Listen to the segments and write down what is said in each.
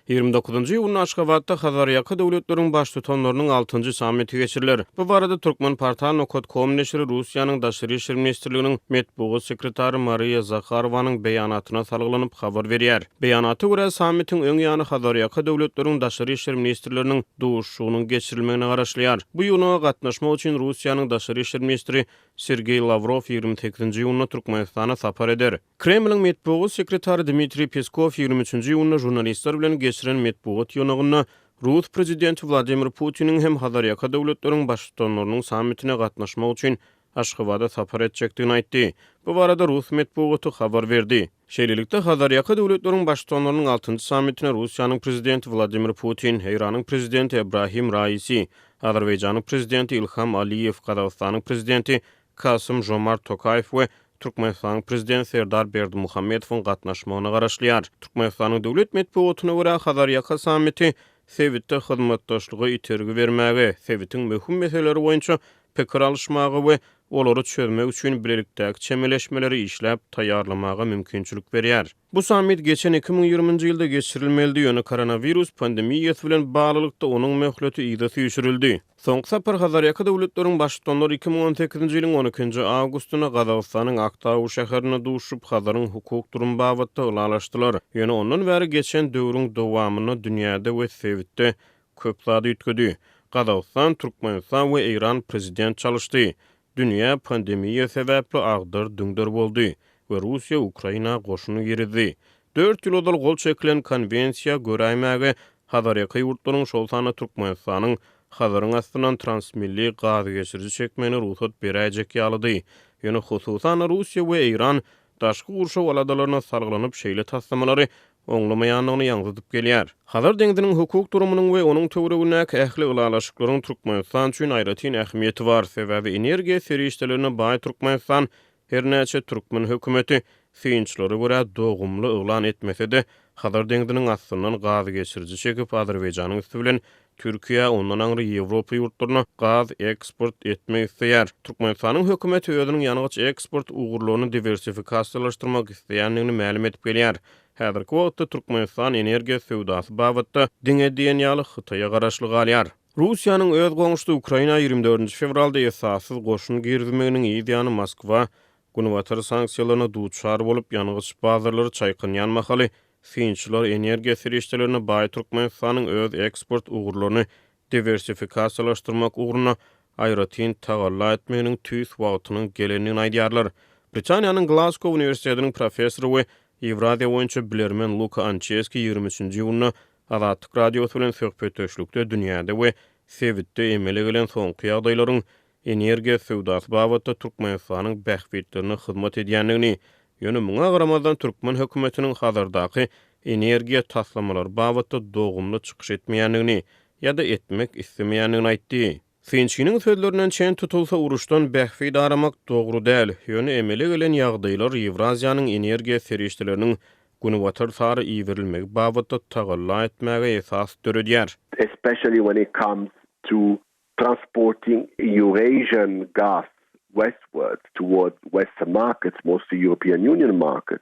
29-njy iýunda Aşgabatda Hazarýaka döwletleriň Baştutanlarynyň altynjy sammiti geçiriler. Bu barada Turkmenportal nokat kom neşiri Russiýanyň Daşary işler ministrliginiň metbugat sekretary Mariýa Zaharowanyň beýanatyna salgylanyp habar berýär. Beýanata görä, sammitiň öň ýany Hazarýaka döwletleriň daşary işler ministrleriniň duşuşygynyň geçirilmegine garaşylýar. Bu ýygnaga gatnaşmak üçin Russiýanyň daşary işler ministri Sergeý Lawrow 28-nji iýunda Türkmenistana sapar eder. Kremliň metbugat sekretary Dmitriý Peskow 23-nji iýunda žurnalistler bilen geçiren metbugat ýygnagynda rus prezidenti Wladimir Putiniň hem Hazarýaka döwletleriň baştutanlarynyň sammitine gatnaşmak üçin Aşgabada sapar etjekdigini aýtdy. Bu barada rus metbugaty habar berdi. Şeýlelikde, Hazarýaka döwletleriň baştutanlarynyň altynjy sammitine Russiýanyň prezidenti Wladimir Putin, Eýranyň prezidenti Ebrahim Raisi, Azerbaýjanyň prezidenti Ilham Aliýew, Gazagystanyň prezidenti Kasym Žomart Tokaýew we Türkmenistanyň Prezidenti Serdar Berdimuhamedowyň gatnaşmagyna garaşylýar. Türkmenistanyň döwlet metbugatyna görä, Hazarýaka sammiti sebitde hyzmatdaşlyga itergi bermäge, sebitiň möhüm meseleleri boýunça pikir alyşmaga we olary çözmek üçin bilelikdäki çemeleşmeleri işläp taýýarlamaga mümkinçilik berýär. Bu sammit geçen 2020-nji ýylda geçirilmelidi, ýöne koronawirus pandemiýasy bilen baglylykda onuň möhleti yza süýşürildi. Soňky sapar Hazarýaka döwletleriň Baştutanlary 2018-nji ýylyň on ikinji awgustynda Gazagystanyň Aktau şäherinde duşuşyp, Hazaryň hukuk durumy babatda ylalaşdylar. Ýöne ondan bäri geçen döwrüň dowamynda dünýäde we sebitde köp zat üýtgedi. Gazagystan, Türkmenistan we Eýran prezident çalyşdy. Dünýä pandemiýa sebäpli agdar-düňder boldy we Russiýa Ukraina goşun girizdi. Dört ýyl ozal gol çekilen konwensiýa göräýmäge Hazarýaka ýurtlaryň, şol sanda Türkmenistanyň Hazaryň astyndan transmilli gazgeçiriji çekmegine rugsat beräýjek ýalydy. Ýöne hususan-da Russiýa we Eýran daşky gurşaw aladalaryna salgylanyp şeýle taslamalary oňlamaýandygyny ýaňzydyp gelýär. Hazar deňziniň hukuk durumynyň we onuň töweregindäki ähli ylalaşyklaryň Türkmenistan üçin aýratyn ähmiýeti bar, sebäbi energiýa serişdelerine baý Türkmenistan her näçe türkmen hökümeti synçylara görä dogumly yglan etmese-de, Hazar deňziniň astyndan gaz geçiriji çekip Azerbaýjanyň üsti bilen Türkiýä, ondan aňry Ýewropa ýurtlaryna gaz eksport etmek isleýär. Türkmenistanyň hökümeti özüniň ýangyç eksport ugurlaryny diwersifikasiýalaşdyrmak isleýändigini mälim edip gelýär. Häzirki wagtda Türkmenistan energiýa söwdasy babatda diňe diýen ýaly Hytaýa garaşly galýar. Russiýanyň öz goňşusy Ukraina 24-nji fewralda esassyz goşun girizmeginiň yz ýany Moskwa Günbatar sanksiýalaryna duçar bolup, ýangyç bazarlary çaýkanýan mahaly, synçylar energiýa serişdelerine baý Türkmenistanyň öz eksport ugurlaryny diwersifikasiýalaşdyrmak ugrunda aýratyn tagalla etmeginiň tüýs wagtynyň gelendigini aýdýarlar. Britaniýanyň Glazgo uniwersitetiniň professory we Ýewraziýa boýunça bilermen Luka Ançeski 23-nji iýunda Azatlyk Radiosy bilen söhbetdeşlikde dünýäde we sebitde emele gelen soňky ýagdaýlaryň energiýa söwdasy babatda Türkmenistanyň bähbitlerine hyzmat edýändigini, ýöne muňa garamazdan türkmen hökümetiniň Hazardaky energiýa taslamalary babatda dogumly çykyş etmeýändigini ýa-da etmek islemeýändigini aýtdy. Synçynyň sözlerinden çen tutulsa, uruşdan bähbit aramak dogry däl, ýöne emele gelen ýagdaýlar Ýewraziýanyň energiýa serişdeleriniň Günbatar sary iberilmegi babatda tagalla etmäge esas döredýär. Especially when it comes to transporting Eurasian gas westwards towards western markets, mostly European Union market.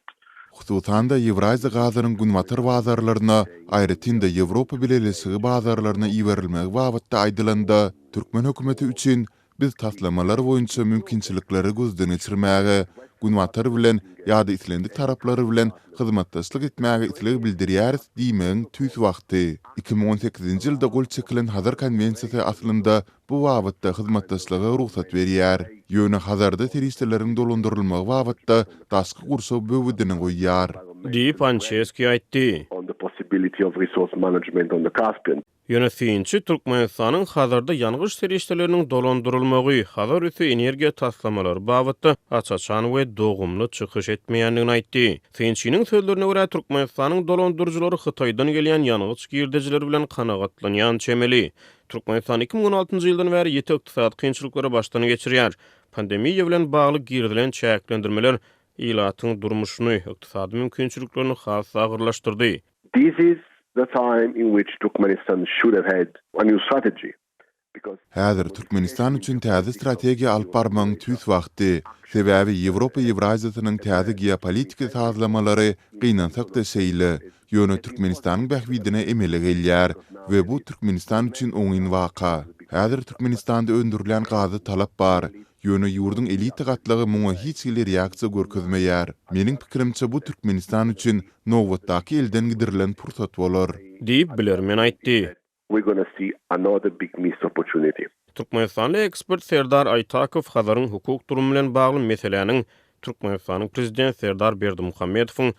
Hususan-da, Ýewraziýa gazynyň günbatar bazarlaryna, aýratyn-da Ýewropa Bileleşigi bazarlaryna iberilmegi babatda aýdylanda, türkmen hökümeti üçin Biz taslamalar boýunça mümkinçilikleri gözden geçirmäge, Günbatar bilen ýa-da islendik taraplary bilen hyzmatdaşlyk etmäge isleg bildirýäris diýmegiň tüýs wagty. 2018-nji ýylda gol çekilen Hazar konwensiýasy aslynda bu babatda hyzmatdaşlyga rugsat berýär. Ýöne Hazarda serişdeleriň dolandyrylmagy babatda daşky gurşaw böwedini goýýar. Diýip, Ançeski aýtdy. Ýöne synçy Türkmenistanyň Hazarda ýangyç serişdeleriniň dolandyrylmagy, Hazar üsti energiýa taslamalary babatda aç-açan we dogumly çykyş etmeýändigini aýtdy. Synçynyň sözlerine görä, Türkmenistanyň dolandyryjylary Hytaýdan gelýän ýangyç girdejileri bilen kanagatlanýan çemeli. Türkmenistan 2016-njy ýyldan bäri ýiti ykdysady kynçylyklary başdan geçirýär. Pandemiýa bilen bagly girizilen çäklendirmeler ilatyň durmuşyny, ykdysady mümkinçiliklerini has-da agyrlaşdyrdy. This is the time in which Turkmenistan should have had a new strategy because. Häzir Türkmenistan üçin täze strategiýa alyp barmagyň tüýs wagty. Sebäbi Ýewropa Ýewraziýasynyň täze geopolitiki sazlamalary, gynansak-da şeýle. Ýöne Türkmenistanyň bähbidine emele gelýär we bu Türkmenistan üçin oňyn waka. Häzir Türkmenistanda öndürilýän gaza talap bar, ýöne ýurduň elita gatlagy muňa hiç hili reaksiýa görkezmeýär. Meniň pikirimçe bu Türkmenistan üçin nobatdaky elden gidirilen pursat bolar. Diýip, bilermen aýtdy. we're gonna see another big missed opportunity. Türkmenistanly ekspert Serdar Aýtakow Hazaryň hukuk durumy bilen bagly meseläniň Türkmenistanyň Prezidenti Serdar Berdimuhamedowyň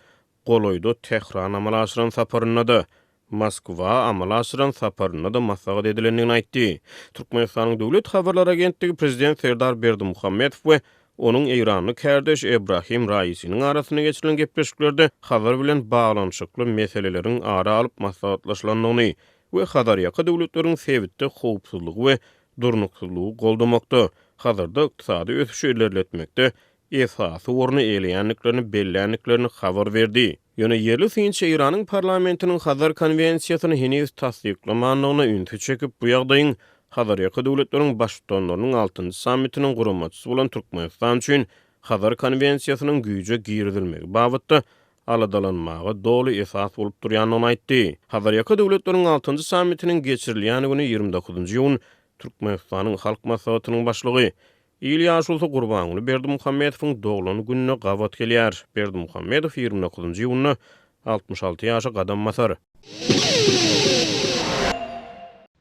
golaýda Tährana amala aşyran saparynda-da, Moskwa amala aşyran saparynda-da maslahat edilendigini aýtdy. Türkmenistanyň döwlet habarlar agentligi Prezident Serdar Berdimuhamedow we onuň eýranly kärdeşi Ebrahim Raisiniň arasynda geçirilen gepleşiklerde Hazar bilen baglanyşykly meseleleriň ara alyp maslahatlaşylandygyny we Hazarýaka döwletleriň sebitde howpsuzlygy we durnuksyzlygy goldamakda, Hazarda ykdysady ösüşi ilerletmekde esasy orny eýeleýändiklerini belländiklerini habar berdi. Ýöne ýerli synçy Eýranyň parlamentiniň Hazar konwensiýasyny heniz tassyklamandygyna ünsi çekip, bu ýagdaýyň Hazarýaka döwletleriň Baştutanlarynyň altynjy sammitiniň guramaçysy bolan Türkmenistan üçin Hazar konwensiýasynyň güýje girizilmegi babatda aladalanmaga doly esas bolup durýandygyny aýtdy. Hazarýaka döwletleriň altynjy sammitiniň geçirilýän güni 29 iýun Türkmenistanyň Halk Maslahatynyň Başlygy, Il ýaşulusy Gurbanguly Berdimuhamedowyň doglan gününe gabat gelýär. Berdimuhamedow 29 iýunda 66 ýaşa gadam basar.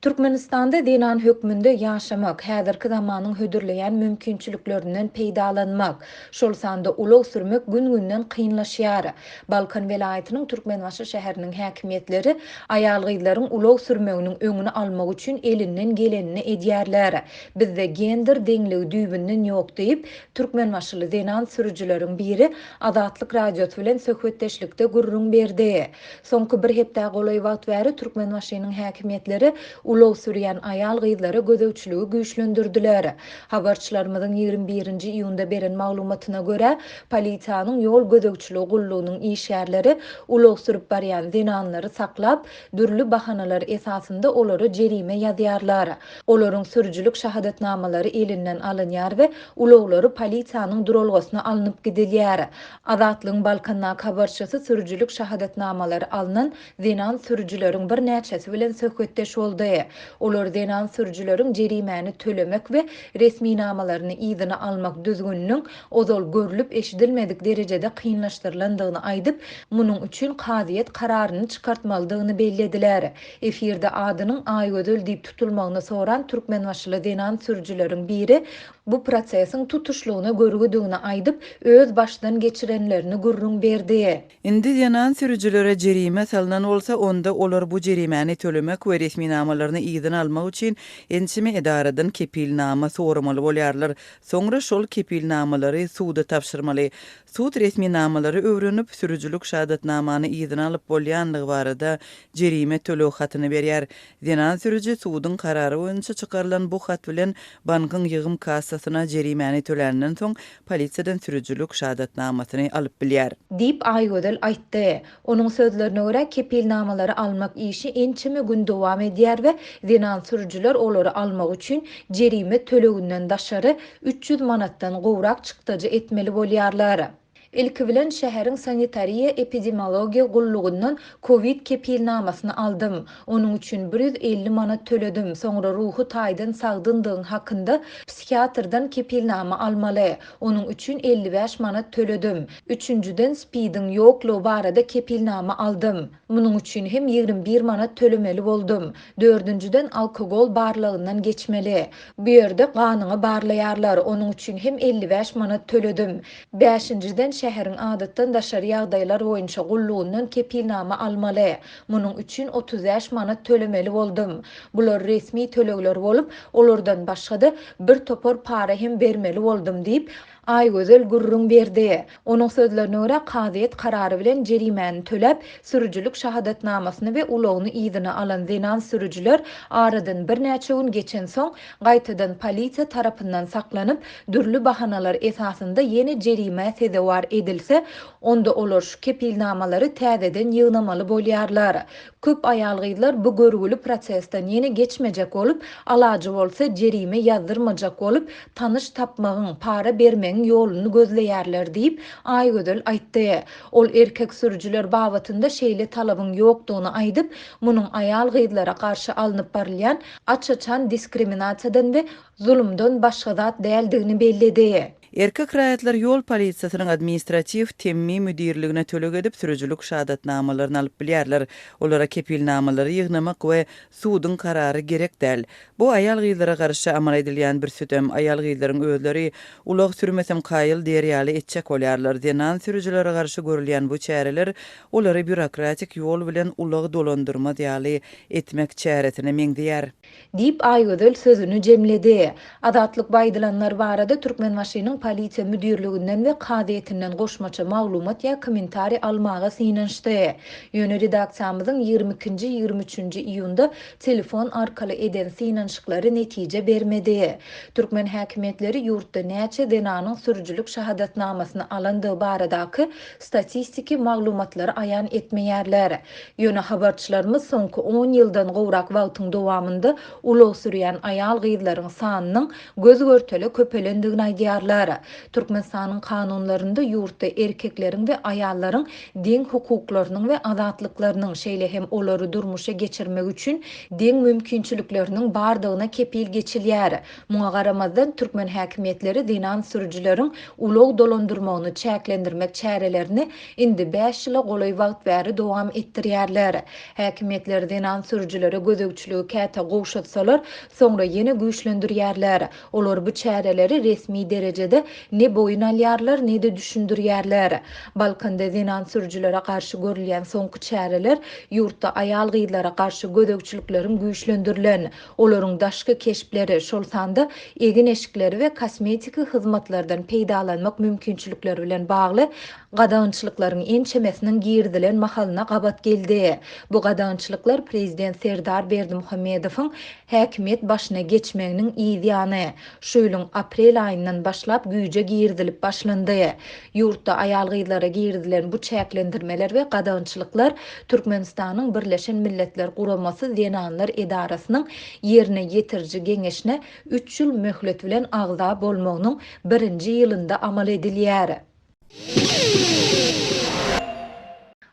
Türkmenistanda zenan hökmünde ýaşamak, häzirki zamanyň hödürleýän mümkinçiliklerinden peýdalanmak, şol sanda ulag sürmek gün-günden kynlaşýar. Balkan welaýatynyň Türkmenbaşy şäheriniň häkimiýetleri aýal-gyzlaryň ulag sürmeginiň öňüni almak üçin elinden gelenini edýärler. Bizde gender deňligi düýbünden ýok diýip, türkmenbaşyly zenan sürüjileriň biri Azatlyk Radiosy bilen söhbetdeşlikde gürrüň berdi. Soňky bir hepdä golaý wagt bäri Türkmenbaşynyň häkimiýetleri ulag sürýän aýal-gyzlara gözegçiligi güýçlendirdiler. Habarçylarymyzyň 21 nji iýunda beren maglumatyna görä, polisiýanyň ýol gözegçiligi gullugynyň işgärleri ulag sürüp barýan zenanlary saklap, dürli bahanalar esasynda olara jerime ýazýarlar. Olaryň sürüjilik şahadatnamalary elinden alynýar we ulaglary polisiýanyň duralgasyna alnyp gidilýär. Azatlygyň Balkandaky habarçysy sürüjilik şahadatnamalary alnan zenan sürüjileriň birnäçesi bilen söhbetdeş boldy. Olar zenan sürüjileriň jerimäni tölemek we resminamalaryny yzyna almak düzgüniniň ozal görlüp-eşidilmedik derejede kynlaşdyrylandygyny aýdyp, munuň üçin kazyýet kararyny çykartmalydygyny bellediler. Efirde adynyň Aýgözel diýip tutulmagyny soran türkmenbaşyly zenan sürüjileriň biri bu prosesiň tutuşlygyna görgüdigini aýdyp, öz başdan geçirenlerini gürrüň berdi. Indi zenan sürüjilere jerime salnan bolsa, onda olar bu jerimäni tölemek we resminamalaryny yzyna almak üçin ençeme edaradan kepilnama soramaly bolýarlar. Soňra şol kepilnamalary suda tabşyrmaly. Sud resminamalary öwrenip, sürüjilik şahadatnamany yzyna alyp bolýanlygy barada jerime töleg hatyny berýär. Zenan sürüji suduň karary boýunça çykarylan bu hat bilen bankyň ýygym kassasyna jerimäni töläninden soň, polisiýadan sürüjilik şahadatnamasyny alyp bilýär. Diýip, Aýgözel aýtdy. Onuň sözlerine görä, kepilnamalary almak işi ençeme gün dowam edýär we zenan sürüjiler olary almak üçin jerime töleginden daşary, 300 manatdan gowrak çykdajy etmeli bolýarlar. Ilki bilen şäheriň sanitariýa-epidemiologiýa gullugyndan kowid kepilnamasyny aldym. Onuň üçin 150 manat töledim, soňra ruhy taýdan sagdyndygyň hakynda psihiatrdan kepilnama almaly. Onuň üçin 55 manat töledim. Üçünjiden SPID-iň ýoklugy barada kepilnama aldym. Munuň üçin hem 21 manat tölemeli boldum. Dördünjiden alkogol barlagyndan geçmeli. Bu ýerde ganyňy barlaýarlar, onuň üçin hem 55 manat töledim. Bäşinjiden şäheriň adatdan daşary ýagdaýlar boýunça gullugyndan kepilnama almaly. Munuň üçin 35 manat tölemeli boldum. Bular resmi tölegler bolup, olardan başga-da bir topar para hem bermeli boldum diýip, Aýgözel gürrüň berdi. Onuň sözlerine görä, kazyýet karary bilen jerimäni töläp, sürüjilik şahadatnamasyny we ulagyny yzyna alan zenan sürüjiler aradan birnäçe gün geçensoň, gaýtadan polisiýa tarapyndan saklanyp, dürli bahanalar esasynda ýene jerimä sezewar edilse, onda olar şu kepilnamalary täzeden ýygnamaly bolýarlar. Köp aýal-gyzlar bu görgüli prosesden ýene geçmejek bolup, alajy bolsa jerime ýazdyrmajak bolup, tanyş tapmagyň, para bermegiň. çekmegiň ýoluny gözleýärler diýip, Aýgözel aýtdy. Ol erkek sürüjiler babatynda şeýle talabyň ýokdugyny aýdyp, munuň aýal-gyzlara garşy alnyp barylýan aç-açan diskriminasiýadan we zulumdan başga zat däldigini belledi. Erkek raýatlar ýol polisiýasynyň administratiw temmi müdirligine töleg edip, sürüjilik şahadatnamalaryny alyp bilýärler. Olara kepilnamalary ýygnamak we suduň karary gerek däl. Bu aýal-gyzlara garşy amal edilýän bir sütem. Aýal-gyzlaryň özleri ulag sürmesem kaýyl diýer ýaly etjek bolýarlar. Zenan sürüjilere garşy görülýän bu çäreler olary býurokratik ýol bilen ulag dolandyrmaz ýaly etmek çäresine meňzeýär. Diýip, Aýgözel sözüni jemledi. Azatlyk bu aýdylanlar barada Türkmenbaşynyň Polisiýa müdirliginden we kazyýetinden goşmaça maglumat ýa kommentariý almaga synanyşdy. Ýöne redaksiýamyzyň ýigrimi ikinji, ýigrimi üçünji iýunda telefon arkaly eden synanyşyklary netije bermedi. Türkmen häkimiýetleri ýurtda näçe zenanyň sürüjilik şahadatnamasyny alandygy baradaky statistiki maglumatlary aýan etmeýärler. Ýöne habarçylarymyz soňky on ýyldan gowrak wagtyň dowamynda ulag sürýän aýal-gyzlaryň sanynyň göz-görtele köpelendigini aýdýarlar. Türkmenistanyň kanunlarynda ýurtda erkekleriň we aýallaryň deň hukuklarynyň we azatlyklarynyň, şeýle hem olary durmuşa geçirmek üçin deň mümkinçilikleriniň bardygyna kepil geçilýär. Muňa garamazdan, türkmen häkimiýetleri zenan sürüjileriň ulag dolandyrmagyny çäklendirmek çärelerini indi bäş ýyla golaý wagt bäri dowam etdirýärler. Häkimiýetler zenan sürüjilere gözegçiligi käte gowşatsalar, soňra ýene güýçlendirýärler. Olar bu çäreleri resmi derejede ne boýun alýarlar, ne-de düşündirýärler. Balkanda zenan sürüjilere garşy görülýän soňky çäreler ýurtda aýal-gyzlara garşy gözegçilikleriň güýçlendirilen, Olaryň daşky keşpleri, şol sanda egin-eşikleri we kosmetiki hyzmatlardan peýdalanmak mümkinçilikleri bilen bagly gadagançylyklaryň ençemesiniň girizilen mahalyna gabat geldi. Bu gadagançylyklar prezident Serdar Berdimuhamedowyň häkimiýet başyna geçmeginiň yz ýany, şu ýylyň aprel aýyndan başlap güýje girizilip başlandy. Ýurtda aýal-gyzlara girizilen bu çäklendirmeler we gadagançylyklar Türkmenistanyň Birleşen Milletler Guramasy Zenanlar edarasynyň Ýerine ýetiriji geňeşine üç ýyl möhlet bilen agza bolmagynyň birinji ýylynda amal edilýär.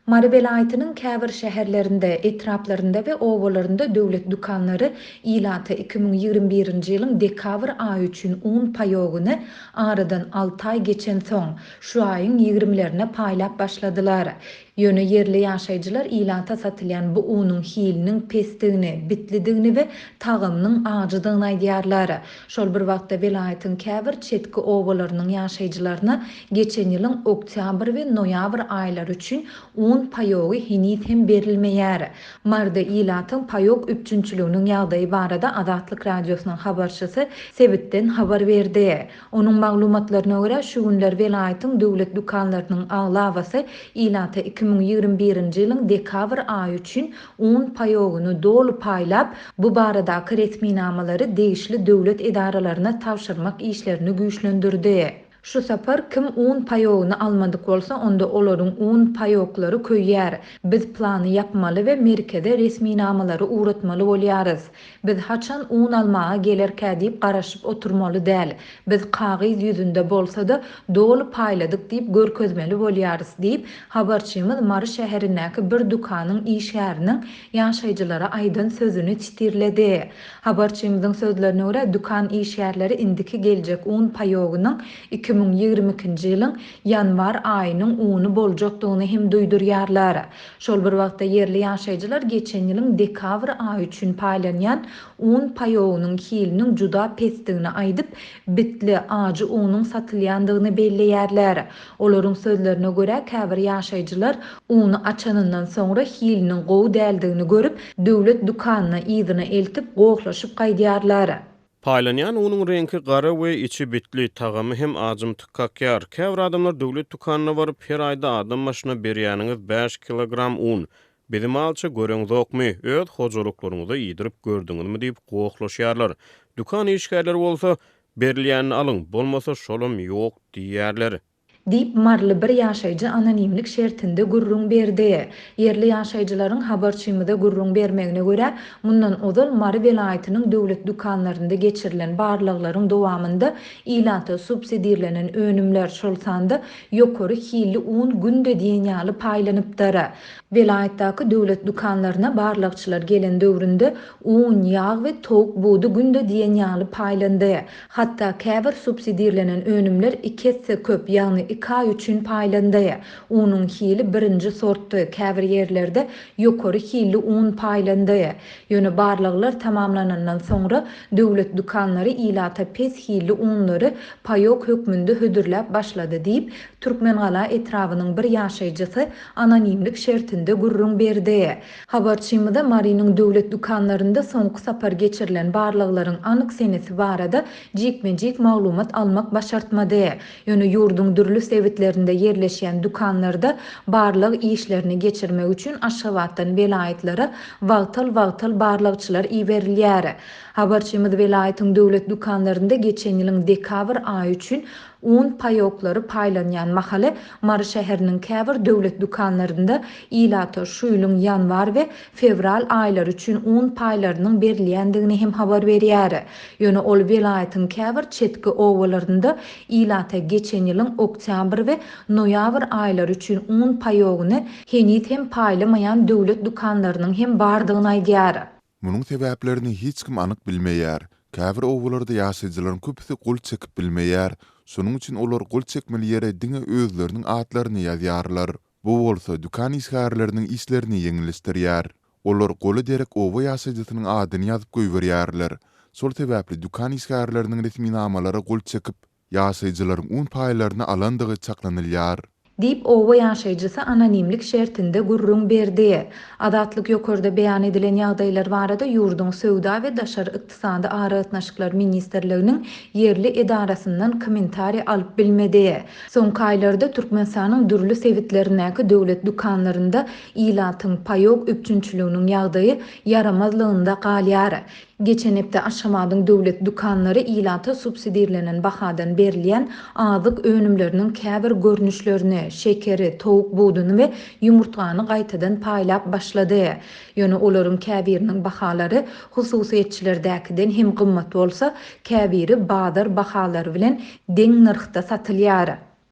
Mary welaýatynyň käbir şäherlerinde, etraplarynda we obalarynda döwlet dükanlary ilata 2021-nji ýylyň dekabr aýy üçin un paýogyny aradan alty aý geçensoň, şu aýyň ýigrimilerine paýlap başladylar. Ýöne ýerli ýaşaýjylar ilata satylýan bu unuň hiliniň pesdigini, bitlidigini we tagamynyň ajydygyny aýdýarlar. Şol bir wagtda welaýatyň käbir çetki obalarynyň ýaşaýjylaryna geçen ýylyň oktýabr we noýabr aýlary üçin un paýogy heniz hem berilmeýär. Maryda ilatyň paýok üpjünçiliginiň ýagdaýy barada Azatlyk Radiosynyň habarçysy sebitden habar berdi. Onuň maglumatlaryna görä, şu günler welaýatyň döwlet dükanlarynyň aglabasy ilata 2021-nji ýylyň dekabr aýy üçin un paýogyny doly paýlap, bu baradaky resminamalary degişli döwlet edaralaryna tabşyrmak işlerini güýçlendirdi. Şu sapar kim un paýogyny almadyk bolsa, onda olaryň un paýoklary köýýär. Biz plany ýapmaly we merkeze resminamalary ugratmaly bolýarys. Biz haçan un almaga gelerkä diýip garaşyp oturmaly däl. Biz kagyz ýüzünde bolsa-da, doly paýladyk diýip görkezmeli bolýarys diýip, habarçymyz Mary şäherindäki bir dükanyň işgäriniň ýaşaýjylara aýdan sözüni çitirledi. Habarçymyzyň sözlerine görä, dükan işgärleri indiki geljek un paýogynyň 2022-nji ýylyň ýanwar aýynyň uny boljakdygyny hem duýdurýarlar. Şol bir wagtda, ýerli ýaşaýjylar geçen ýylyň dekabr aýy üçin paýlanýan un paýogynyň hiliniň juda pesdigini aýdyp, bitli, ajy unuň satylýandygyny belleýärler. Olaryň sözlerine görä, käbir ýaşaýjylar uny açanyndan soňra hiliniň gowy däldigini görüp, döwlet dükanyna yzyna eltip, gohlaşyp gaýdýarlar. Paýlanýan unuň reňki gara we içi bitli, tagamy hem ajymtyk kakýar. Käbir adamlar döwlet dükanyna baryp, her aýda adam başyna berýäniňiz bäş kilogram un. Bizi malça göreňzokmy, öz hojalyklaryňyza iýdirip gördüňizmi diýip gohlaşýarlar. Dükan işgärleri bolsa, Berilýänini alyň, bolmasa şolam ýok diýýärler. Diýip, maryly bir ýaşaýjy anonimlik şertinde gürrüň berdi. Ýerli ýaşaýjylaryň habarçymyza gürrüň bermegine görä, mundan ozal Mary welaýatynyň döwlet dükanlarynda geçirilen barlaglaryň dowamynda ilata subsidirlenen önümler, şol sanda ýokary hilli un günde diýen ýaly paýlanypdyr. Welaýatdaky döwlet dükanlaryna barlagçylar gelen döwründe un, ýag we towuk budy günde diýen ýaly paýlandy. Hatda käbir subsidirlenen önümler iki esse köp, ýagny iki aý üçin paýlandy. Unuň hili birinji sortdy, käbir ýerlerde ýokary hilli un paýlandy. Ýöne barlaglar tamamlanandan soňra, döwlet dükanlary ilata pes hilli unlary paýok hökmünde hödürläp başlady diýip, Türkmengala etrabynyň bir ýaşaýjysy anonimlik şertinde gürrüň berdi. Habarçymyza Marynyň döwlet dükanlarynda soňky sapar geçirilen barlaglaryň anyk senesi barada jikme-jik maglumat almak başartmady. Ýöne ýurduň dürli sebitlerinde ýerleşýän dükanlarda barlag işlerini geçirmek üçin Aşgabatdan welaýatlara wagtal-wagtal barlagçylar iberilýär. Habarçymyz welaýatyň döwlet dükanlarynda geçen ýylyň dekabr aýy üçin Un paýoklary paýlanýan mahaly Mary şäheriniň käbir döwlet dükanlarynda ilata şu ýylyň ýanwar we fewral aýlary üçin un paýlarynyň berilýändigini hem habar berýär. Ýöne ol welaýatyň käbir çetki obalarynda ilata geçen ýylyň oktýabr we noýabr aýlary üçin un paýogyny heniz hem paýlamaýan döwlet dükanlarynyň hem bardygyny aýdýar. Munuň sebäplerini hiç kim anyk bilmeýär. Käbir obalarda ýaşaýjylaryň köpüsi gol çekip bilmeýär. Şonuň üçin olar gol çekmeli ýere diňe özleriniň atlaryny ýazýarlar. Bu bolsa dükan işgärleriniň işlerini ýeňilleşdirýär. Olar gola derek oba ýaşaýjysynyň adyny ýazyp goýberýärler. Şol sebäpli dükan işgärleriniň resminamalara gol çekip, Ýaşaýjylaryň un paýlaryny alandygy çaklanylýar. Diýip, oba ýaşaýjysy anonimlik şertinde gürrüň berdi. Azatlyk ýokarda beýan edilen ýagdaýlar barada ýurduň Söwda we daşary ykdysady aragatnaşyklar ministrliginiň ýerli edarasyndan kommentariý alyp bilmedi. Soňky aýlarda Türkmenistanyň dürli sebitlerindäki döwlet dükanlarynda ilatyň paýok üpjünçiliginiň ýagdaýy ýaramazlygynda galýar. Geçen hepde Aşgabadyň döwlet dükanlary ilata subsidirlenen bahadan berilýän azyk önümleriniň käbir görnüşlerini, şekeri, towuk buduny we ýumurtgany gaýtadan paýlap başlady. Ýöne olaryň käbiriniň bahalary hususyýetçilerdäkiden hem gymmat bolsa, käbiri bazar bahalary bilen deň nyrhda satylýar.